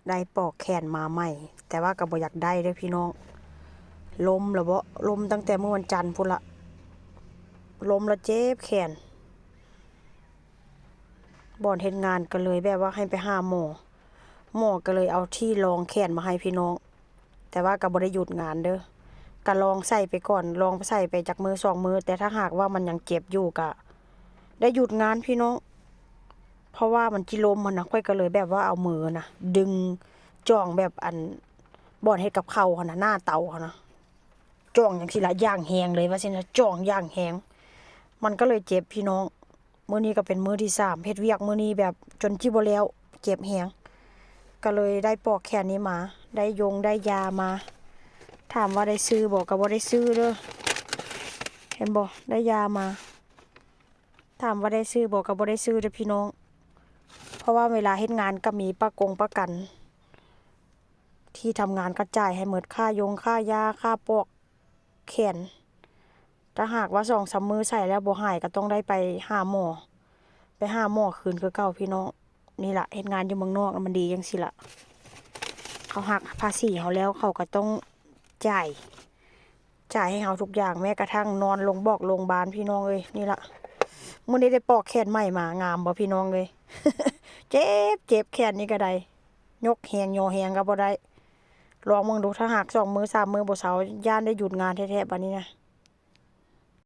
ໄດ້ປອກແຂນມາໃໝ່ ແຕ່ວ່າກໍບໍ່ຢາກໄດ້ເດີ້ພີ່ນ້ອງ ລົ້ມລະເບາະ ລົ້ມຕັ້ງແຕ່ມື້ວັນຈັນພຸ້ນລະ ລົ້ມລະເຈັບແຂນ ບ່ອນເຮັດງານກໍເລີຍແບບວ່າໃຫ້ໄປຫາໝໍ ໝໍກໍເລີຍເອົາທີ່ລອງແຂນມາໃຫ້ພີ່ນ້ອງ ແຕ່ວ່າກໍບໍ່ໄດ້ຢຸດງານເດີ້ ກໍລອງໃສ່ໄປກ່ອນ ລອງໃສ່ໄປຈັກມື້ສອງມື້ ແຕ່ຖ້າຫາກວ່າມັນຍັງເຈັບຢູ່ກໍໄດ້ຢຸດງານພີ່ນ້ອງ ເພາະວ່າມັນຈິລົ້ມຫັ້ນນະ ຂ້ອຍກໍເລີຍແບບວ່າເອົາມືນະ ດຶງ ຈ້ອງແບບອັນ ບ່ອນເຮັດກັບເຂົ້າຫັ້ນນະ ໜ້າເຕົາຫັ້ນນະ ຈ້ອງຈັ່ງຊີ້ລະ ຢ່າງແຮງເລີຍວ່າຊັ້ນນະ ຈ້ອງຢ່າງແຮງ ມັນກໍເລີຍເຈັບພີ່ນ້ອງ ມື້ນີ້ກໍເປັນມື້ທີສາມ ເຮັດວຽກມື້ນີ້ແບບຈົນຊິບໍ່ແລ້ວ ເຈັບແຮງ ກໍເລີຍໄດ້ປອກແຂນນີ້ມາ ໄດ້ຢົງໄດ້ຢາມາ ຖາມວ່າໄດ້ຊື້ບໍ່ ກໍບໍ່ໄດ້ຊື້ເດີ້ ເຫັນບໍ່ ໄດ້ຢາມາ ຖາມວ່າໄດ້ຊື້ບໍ່ ກໍບໍ່ໄດ້ຊື້ເດີ້ພີ່ນ້ອງ ເພາະວ່າເວລາເຮັດງານກໍມີປະກົງປະກັນ ທີ່ທຳງານກໍຈ່າຍໃຫ້ໝົດ ຄ່າຢົງຄ່າຢາ ຄ່າປອກແຂນ ຖ້າຫາກວ່າສອງສາມມື້ໃສ່ແລ້ວບໍ່ຫາຍ ກໍຕ້ອງໄດ້ໄປຫາໝໍ ໄປຫາໝໍຄືນຄືເກົ່າພີ່ນ້ອງ ນີ້ລະ ເຮັດງານຢູ່ເມືອງນອກມັນດີຈັ່ງຊີ້ລະ ເຂົາຫັກພາສີເຮົາແລ້ວ ເຂົາກໍຕ້ອງຈ່າຍ ຈ່າຍໃຫ້ເຮົາທຸກຢ່າງ ແມ້ກະທັ່ງນອນໂລງບອກໂລງບານ ພີ່ນ້ອງເອີຍ ນີ້ລະ ມື້ນີ້ໄດ້ປອກແຂນໃໝ່ມາ ງາມບໍ່ພີ່ນ້ອງເອີຍ ເຈັບ ເຈັບແຂນນີ້ກໍໄດ້ ຍົກແຮງຍໍແຮງກໍບໍ່ໄດ້ ລອງເບິ່ງດູ ຖ້າຫາກສອງມື້ສາມມື້ບໍ່ເຊົາ ຢ້ານໄດ້ຢຸດງານແທ້ໆ ບາດນີ້ນະ